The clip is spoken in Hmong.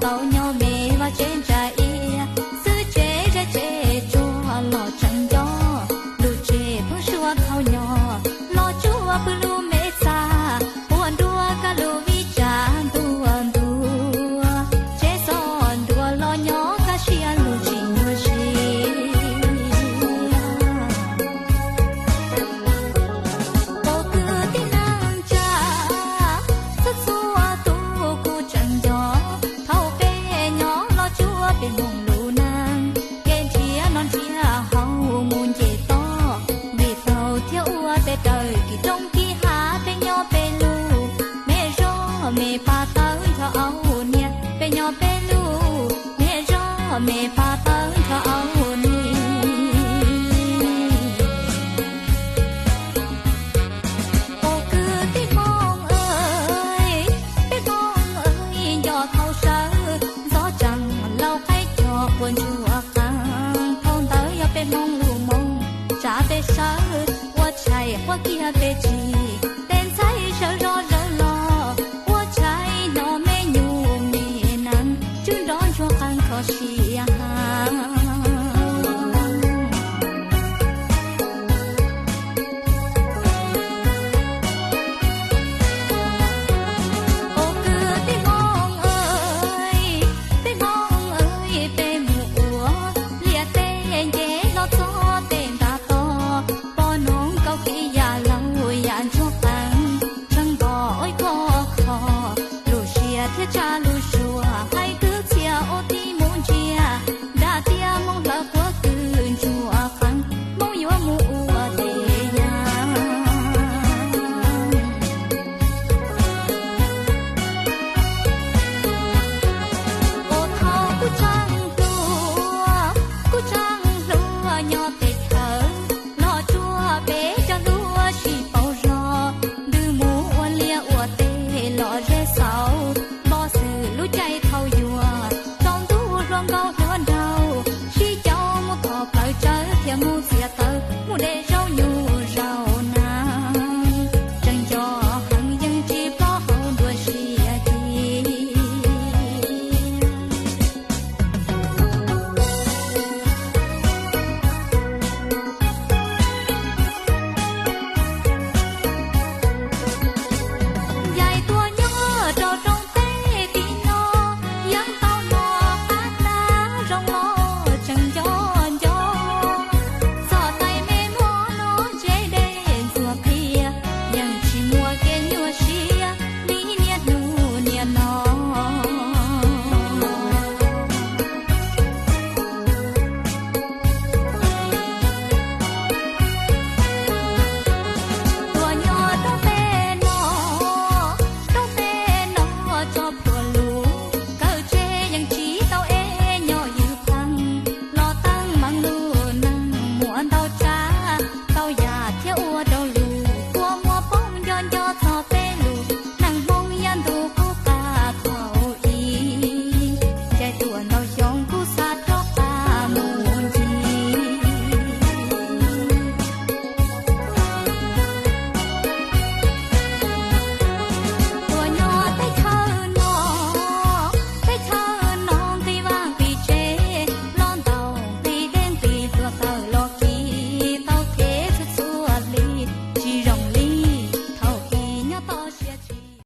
tau nyob me vaj tsev ntsa ia, xwb tsev zeb tsev tsuag los tseem nco, lub tsev pheeb suab thaum nyob los tsuas pw lub me txaj, puas nruas kab lub vij tsam ntuag ntuag, tsev xov nruas los nyob kaj siab lug tsis nyuaj siab. Tus kwv tij neej tsa, txhua txhua tus kuj tseem nco, thaum peb nyob los tsuas peb moog lub neej, kev nrhiav noj nrhiav haus mus nce toj, vim taug thiab ua tes raws kis roob kis hav, peb nyob peb lub me zog me pab tawb nrho au niam, peb nyob peb lub me zog me pab tawb nrho au niam. Tus kwv tij Hmoob, peb Hmoob nco thaum sawv ntxov tsaam laug qaib cog quas ntsuag qees, thaum ntawd yog peb Hmoob lub moo, tsav peb sawv ua tshais quaj kiag peb tsis, tej ntxhais sawv zog zawv los ua tshais nrog me nyuam me nees, tswb nrov